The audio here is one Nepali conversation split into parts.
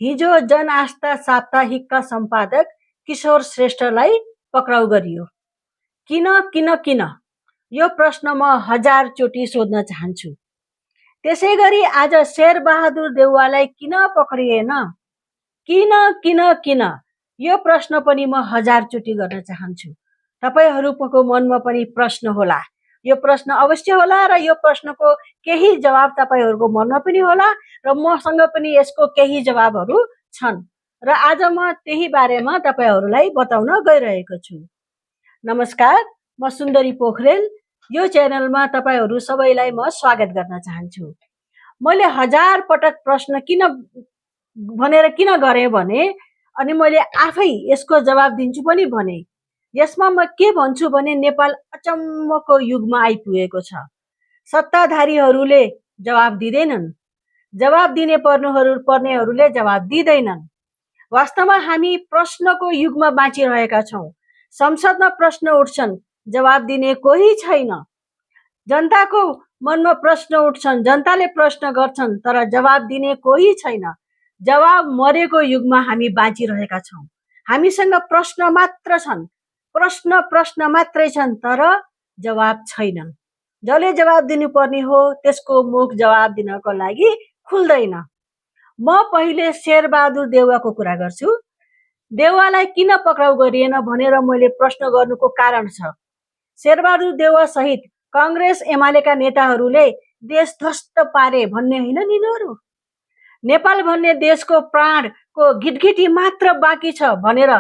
हिजो जन आस्था साप्ताहिकका सम्पादक किशोर श्रेष्ठलाई पक्राउ गरियो। किन किन किन यो प्रश्न म 1000 चोटि सोध्न चाहन्छु। त्यसैगरी आज शेरबहादुर देउवालाई किन पक्रिएन, किन किन किन यो प्रश्न पनि म 1000 चोटि गर्न चाहन्छु। तपाईहरूको मनमा पनि प्रश्न होला, यो प्रश्न अवश्य होला र यो प्रश्नको केही जवाब तपाईहरूको मनमा पनि होला र मसँग पनि यसको केही जवाबहरू छन् र आज म त्यही बारेमा तपाईहरूलाई बताउन गइरहेको छु। नमस्कार, म सुन्दरी पोखरेल। यो च्यानलमा तपाईहरू सबैलाई म स्वागत गर्न चाहन्छु। मैले 1000 पटक प्रश्न किन गरेँ भने अनि मैले आफै यसको जवाब दिन्छु पनि भने। यसमा म के भन्छु भने नेपाल अचम्मको युगमा आइपुगेको छ। सत्ताधारीहरूले जवाब दिँदैनन्, जवाब दिने पर्नेहरूले जवाब दिँदैनन्। वास्तवमा हामी प्रश्नको युगमा बाँचिरहेका छौँ। संसदमा प्रश्न उठ्छन्, जवाब दिने कोही छैन। जनताको मनमा प्रश्न उठ्छन्, जनताले प्रश्न गर्छन्, तर जवाब दिने कोही छैन। जवाब मरेको युगमा हामी बाँचिरहेका छौँ। हामीसँग प्रश्न मात्र छन्, प्रश्न मात्रै छन्, तर जवाब छैनन्। जसले जवाब दिनुपर्ने हो त्यसको मुख जवाब दिनको लागि खुल्दैन। म पहिले शेरबहादुर देउवाको कुरा गर्छु। देउवालाई किन पक्राउ गरिएन भनेर मैले प्रश्न गर्नुको कारण छ। शेरबहादुर देउवा सहित कांग्रेस एमालेका नेताहरूले देश ध्वस्त पारे भन्ने होइन यिनीहरू। नेपाल भन्ने देशको प्राणको गिटगिटी मात्र बाँकी छ भनेर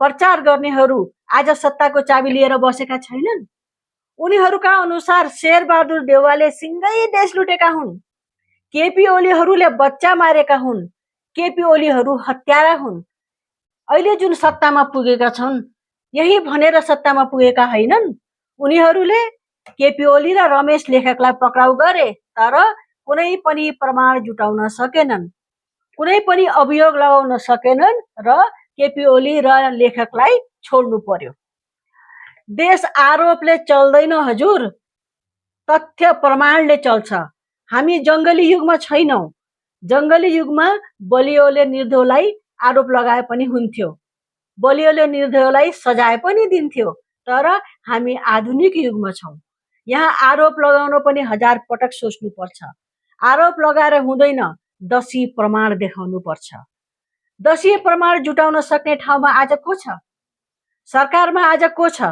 प्रचार गर्नेहरू आज सत्ताको चाबी लिएर बसेका छैनन्। उनीहरूका अनुसार शेरबहादुर देउवाले सिंगै देश लुटेका हुन्। केपी ओलीहरूले बच्चा मारेका हुन्। केपी ओलीहरू हत्यारा हुन्। अहिले जुन सत्तामा पुगेका छन् यही भनेर सत्तामा पुगेका हैनन्। उनीहरूले केपी ओली र रमेश लेखकलाई पक्राउ गरे, तर कुनै पनि प्रमाण जुटाउन सकेनन्, कुनै पनि अभियोग लगाउन सकेनन् र केपी ओली र लेखकलाई छोड्नु पर्यो। देश आरोपले चल्दैन हजुर, तथ्य प्रमाणले चल्छ। हामी जंगली युगमा छैनौं। जंगली युगमा बलियोले निर्दोषलाई आरोप लगाए पनि हुन्थ्यो, बलियोले निर्दोषलाई सजाय पनि दिन्थ्यो। तर हामी आधुनिक युगमा छौं। यहाँ आरोप लगाउन पनि 1000 पटक सोच्नु पर्छ। आरोप लगाएर हुँदैन, दसी प्रमाण देखाउनु पर्छ। दसी प्रमाण जुटाउन सक्ने ठाउँमा आज को छ? सरकारमा आज को छ?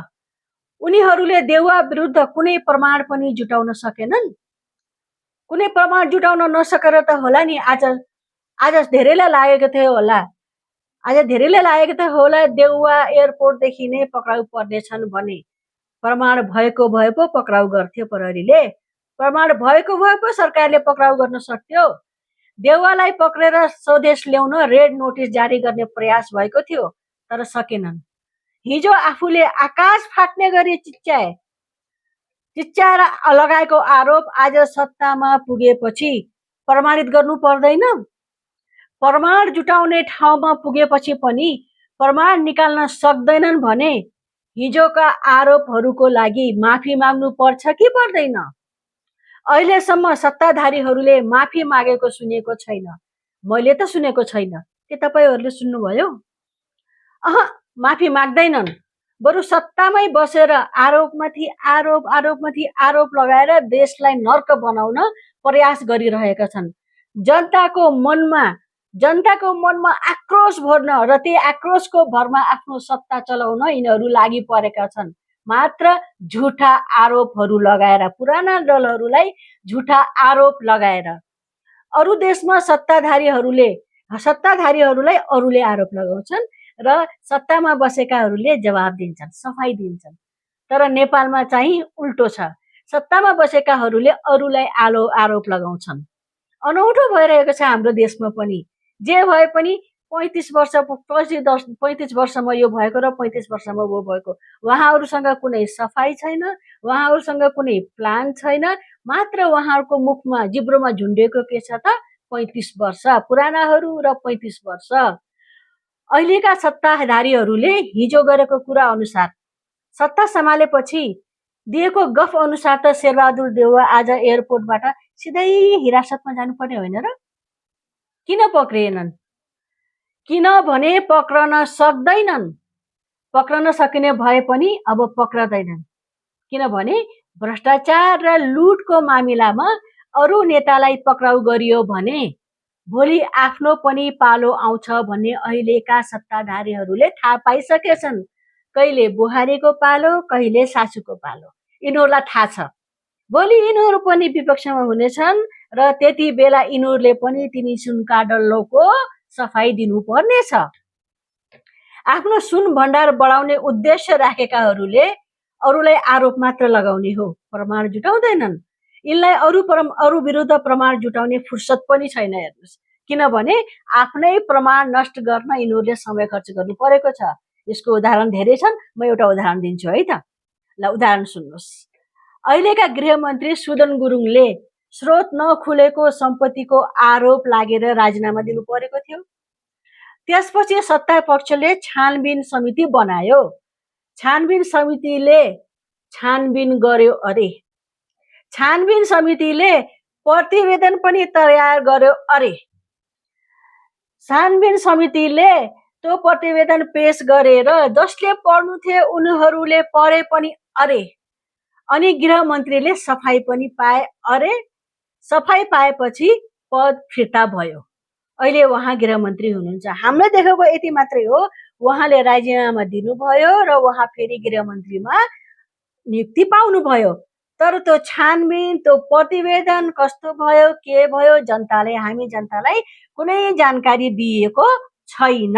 उनीहरूले देउवा विरुद्ध कुनै प्रमाण पनि जुटाउन सकेनन्। कुनै प्रमाण जुटाउन नसकेर त होला नि आज धेरैलाई लागेको थियो होला, देउवा एयरपोर्टदेखि नै पक्राउ पर्नेछन् भने। प्रमाण भएको भए पो पक्राउ गर्थ्यो प्रहरीले, प्रमाण भएको भए पो सरकारले पक्राउ गर्न सक्थ्यो। देउवालाई पक्रेर स्वदेश ल्याउन रेड नोटिस जारी गर्ने प्रयास भएको थियो, तर सकेनन्। हिजो आफूले आकाश फाट्ने गरी चिच्चाएर लगाएको आरोप आज सत्तामा पुगेपछि प्रमाणित गर्नु पर्दैन? प्रमाण जुटाउने ठाउँमा पुगेपछि पनि प्रमाण निकाल्न सक्दैनन् भने हिजोका आरोपहरूको लागि माफी माग्नु पर्छ कि पर्दैन? अहिलेसम्म सत्ताधारीहरूले माफी मागेको सुनेको छैन। मैले त सुनेको छैन। के तपाईहरूले सुन्नुभयो? माफी माग्दैनन्। बरु सत्तामै बसेर आरोपमाथि आरोप लगाएर देशलाई नर्क बनाउन प्रयास गरिरहेका छन्। जनताको मनमा आक्रोश भर्न र त्यही आक्रोशको भरमा आफ्नो सत्ता चलाउन यिनीहरू लागि परेका छन्। मात्र झुटा आरोपहरू लगाएर, पुराना दलहरूलाई झुटा आरोप लगाएर। अरू देशमा सत्ताधारीहरूलाई अरूले आरोप लगाउँछन् र सत्तामा बसेकाहरूले जवाब दिन्छन्, सफाई दिन्छन्। तर नेपालमा चाहिँ उल्टो छ। सत्तामा बसेकाहरूले अरूलाई आरोप लगाउँछन्। अनौठो भइरहेको छ हाम्रो देशमा पनि। जे भए पनि 35 वर्षमा यो भएको र 35 वर्षमा वो भएको। उहाँहरूसँग कुनै सफाई छैन, उहाँहरूसँग कुनै प्लान छैन। मात्र उहाँहरूको मुखमा जिब्रोमा झुन्डेको के छ त 35 वर्ष पुरानाहरू र 35 वर्ष। अहिलेका सत्ताधारीहरूले हिजो गरेको कुरा अनुसार सत्ता सम्हालेपछि दिएको गफ अनुसार त शेरबहादुर देउवा आज एयरपोर्टबाट सिधै हिरासतमा जानुपर्ने होइन र? किन पक्रिएनन्? किनभने पक्रन सक्दैनन्, पक्रन सकिने भए पनि अब पक्रदैनन्। किनभने भ्रष्टाचार र लुटको मामिलामा अरू नेतालाई पक्राउ गरियो भने भोलि आफ्नो पनि पालो आउँछ भन्ने अहिलेका सत्ताधारीहरूले थाहा पाइसकेछन्। कहिले बुहारीको पालो, कहिले सासूको पालो, यिनीहरूलाई थाहा छ। भोलि यिनीहरू पनि विपक्षमा हुनेछन् र त्यति बेला यिनीहरूले पनि तिनी सुनका डल्लोको सफाई दिनुपर्नेछ। आफ्नो सुन भण्डार बढाउने उद्देश्य राखेकाहरूले अरूलाई आरोप मात्र लगाउने हो, प्रमाण जुटाउँदैनन्। यिनलाई अरू विरुद्ध प्रमाण जुटाउने फुर्सद पनि छैन। हेर्नुहोस्, किनभने आफ्नै प्रमाण नष्ट गर्न यिनीहरूले समय खर्च गर्नु परेको छ। यसको उदाहरण धेरै छन्, म एउटा उदाहरण दिन्छु है त। ल, उदाहरण सुन्नुहोस्। अहिलेका गृहमन्त्री सुदन गुरुङले स्रोत नखुलेको सम्पत्तिको आरोप लागेर राजीनामा दिनु परेको थियो। त्यसपछि सत्ता पक्षले छानबिन समिति बनायो। छानबिन समितिले छानबिन गर्यो अरे। छानबिन समितिले प्रतिवेदन पनि तयार गर्यो अरे। छानबिन समितिले त्यो प्रतिवेदन पेश गरेर जसले पढ्नु थियो उनीहरूले पढे पनि अरे। अनि गृहमन्त्रीले सफाई पनि पाए अरे। सफाई पाएपछि पद फिर्ता भयो। अहिले उहाँ गृहमन्त्री हुनुहुन्छ। हामीले देखेको यति मात्रै हो, उहाँले राजीनामा दिनुभयो र उहाँ फेरि गृहमन्त्रीमा नियुक्ति पाउनुभयो। तर त्यो छानबिन, त्यो प्रतिवेदन कस्तो भयो, के भयो, हामी जनतालाई कुनै जानकारी दिएको छैन।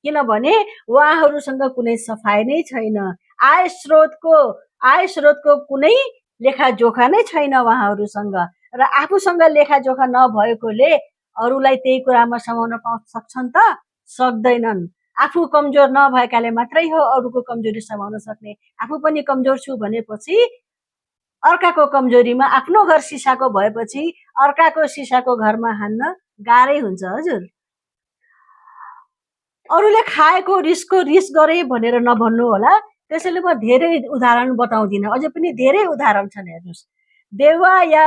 किनभने उहाँहरूसँग कुनै सफाई नै छैन। आय स्रोतको कुनै लेखाजोखा नै छैन उहाँहरूसँग। र आफूसँग लेखाजोखा नभएकोले अरूलाई त्यही कुरामा समाउन सक्छन् त? सक्दैनन्। आफू कमजोर नभएकाले मात्रै हो अरूको कमजोरी समाउन सक्ने। आफू पनि कमजोर छु भनेपछि अर्काको कमजोरीमा आफ्नो घर सिसाको भएपछि अर्काको सिसाको घरमा हान्न गाह्रै हुन्छ। हजुर, अरूले खाएको रिसको रिस गरे भनेर नभन्नु होला। त्यसैले म धेरै उदाहरण बताउँदिनँ, अझै पनि धेरै उदाहरण छन्। हेर्नुहोस्, देउवा या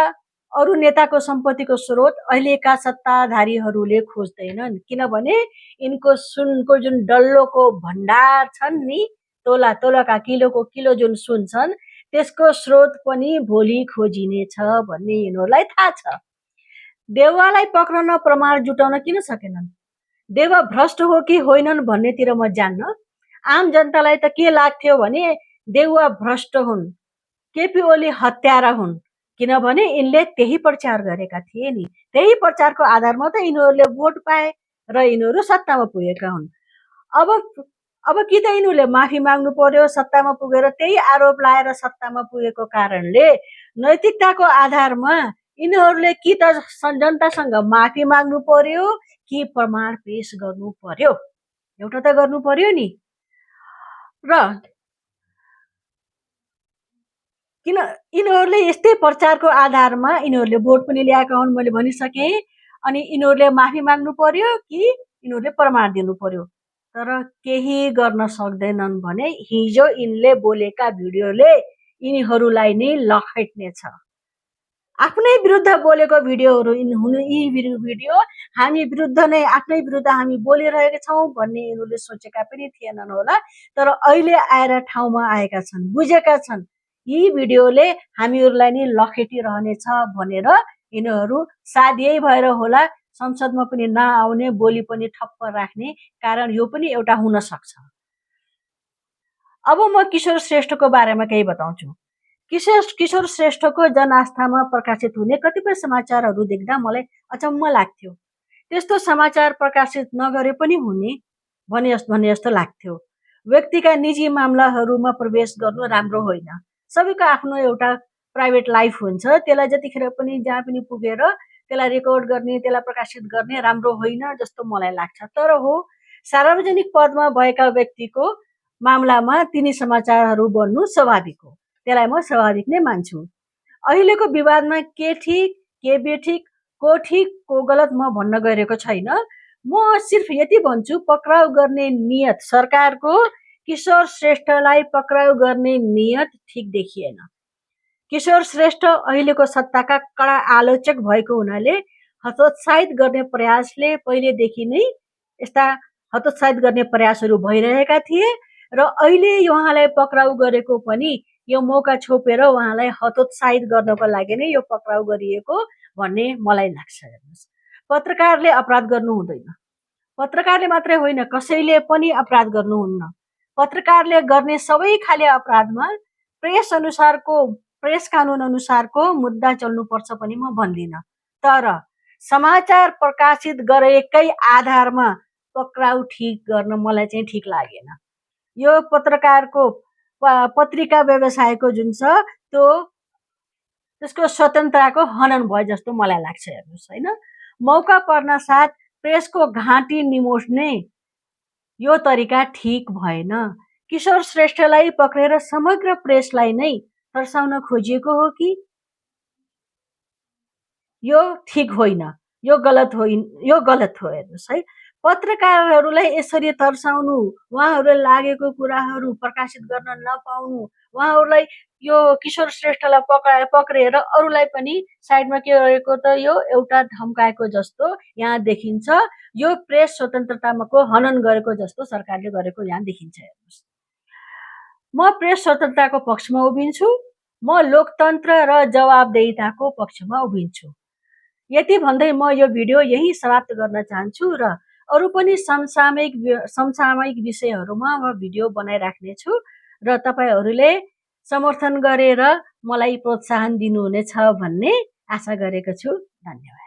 अरू नेताको सम्पत्तिको स्रोत अहिलेका सत्ताधारीहरूले खोज्दैनन्। किनभने यिनको सुनको जुन डल्लोको भण्डार छन् नि, तोला तोलाका किलोको किलो जुन सुन छन्, त्यसको स्रोत पनि भोलि खोजिनेछ भन्ने यिनीहरूलाई थाहा छ। देउवालाई पक्रन प्रमाण जुटाउन किन सकेनन्? देउवा भ्रष्ट हो कि होइनन् भन्नेतिर म जान्न। आम जनतालाई त के लाग्थ्यो भने देउवा भ्रष्ट हुन्, केपी ओली हत्यारा हुन्। किनभने यिनले त्यही प्रचार गरेका थिए नि। त्यही प्रचारको आधारमा त यिनीहरूले भोट पाए र यिनीहरू सत्तामा पुगेका हुन्। अब कि त यिनीहरूले माफी माग्नु पर्यो, सत्तामा पुगेर त्यही आरोप लाएर सत्तामा पुगेको कारणले नैतिकताको आधारमा यिनीहरूले कि त जनतासँग माफी माग्नु पर्यो कि प्रमाण पेश गर्नु पर्यो। एउटा त गर्नु पर्यो नि। र किन यिनीहरूले यस्तै प्रचारको आधारमा यिनीहरूले भोट पनि ल्याएका हुन्, मैले भनिसकेँ। अनि यिनीहरूले माफी माग्नु पर्यो कि यिनीहरूले प्रमाण दिनु पर्यो। तर केही गर्न सक्दैनन् भने हिजो यिनले बोलेका भिडियोले यिनीहरूलाई नै लखेट्नेछ। आफ्नै विरुद्ध बोलेको भिडियोहरू यी भिडियो हामी विरुद्ध नै, आफ्नै विरुद्ध हामी बोलिरहेका छौँ भन्ने यिनीहरूले सोचेका पनि थिएनन् होला। तर अहिले आएर ठाउँमा आएका छन्, बुझेका छन् यी भिडियोले हामीहरूलाई नै लखेटिरहनेछ भनेर यिनीहरू सायद यही भएर होला संसदमा पनि नआउने, बोली पनि ठप्प राख्ने कारण यो पनि एउटा हुन सक्छ। अब म किशोर श्रेष्ठको बारेमा केही बताउँछु। किशोर श्रेष्ठको जनआस्थामा प्रकाशित हुने कतिपय समाचारहरू देख्दा मलाई अचम्म लाग्थ्यो। त्यस्तो समाचार प्रकाशित नगरे पनि हुने भने जस्तो लाग्थ्यो। व्यक्तिका निजी मामलाहरूमा प्रवेश गर्नु राम्रो होइन। सबैको आफ्नो एउटा प्राइभेट लाइफ हुन्छ, त्यसलाई जतिखेर पनि जहाँ पनि पुगेर त्यसलाई रेकर्ड गर्ने, त्यसलाई प्रकाशित गर्ने राम्रो होइन जस्तो मलाई लाग्छ। तर हो, सार्वजनिक पदमा भएका व्यक्तिको मामलामा तिनी समाचारहरू बन्नु स्वाभाविक हो। त्यसलाई म स्वाभाविक नै मान्छु। अहिलेको विवादमा के ठिक, के बेठिक, को ठिक, को गलत म भन्न गएको छैन। म सिर्फ यति भन्छु, पक्राउ गर्ने नियत सरकारको किशोर श्रेष्ठलाई पक्राउ गर्ने नियत ठिक देखिएन। किशोर श्रेष्ठ अहिलेको सत्ताका कडा आलोचक भएको हुनाले हतोत्साहित गर्ने प्रयासले पहिलेदेखि नै यस्ता हतोत्साहित गर्ने प्रयासहरू भइरहेका थिए र अहिले उहाँलाई पक्राउ गरेको पनि यो मौका छोपेर उहाँलाई हतोत्साहित गर्नको लागि नै यो पक्राउ गरिएको भन्ने मलाई लाग्छ। हेर्नुहोस्, पत्रकारले अपराध गर्नु हुँदैन, पत्रकारले मात्रै होइन कसैले पनि अपराध गर्नुहुन्न। पत्रकारले गर्ने सबै खाले अपराधमा प्रेस कानुन अनुसारको मुद्दा चल्नुपर्छ पनि म भन्दिनँ, तर समाचार प्रकाशित गरेकै आधारमा पक्राउ ठिक गर्न मलाई चाहिँ ठिक लागेन। यो पत्रकारको पत्रिका व्यवसायको जुन छ त्यसको स्वतन्त्रताको हनन भयो जस्तो मलाई लाग्छ। हेर्नुहोस्, होइन, मौका पर्न साथ प्रेसको घाँटी निमोस्ने यो तरिका ठिक भएन। किशोर श्रेष्ठलाई पक्रेर समग्र प्रेसलाई नै तर्साउन खोजिएको हो कि? यो ठिक होइन, यो गलत हो। हेर्नुहोस् है, पत्रकारहरूलाई यसरी तर्साउनु, उहाँहरूले लागेको कुराहरू प्रकाशित गर्न नपाउनु, उहाँहरूलाई यो किशोर श्रेष्ठलाई पक्रेर अरूलाई पनि साइडमा के गरेको त यो एउटा धम्काएको जस्तो यहाँ देखिन्छ। यो प्रेस स्वतन्त्रताको हनन गरेको जस्तो सरकारले गरेको यहाँ देखिन्छ। हेर्नुहोस्, म प्रेस स्वतन्त्रताको पक्षमा उभिन्छु, म लोकतन्त्र र जवाबदेहिताको पक्षमा उभिन्छु। यति भन्दै म यो भिडियो यही समाप्त गर्न चाहन्छु र अरू पनि समसामयिक विषयहरूमा म भिडियो बनाइराख्नेछु र तपाईहरूले समर्थन गरेर मलाई प्रोत्साहन दिनुहुनेछ भन्ने आशा गरेको छु। धन्यवाद।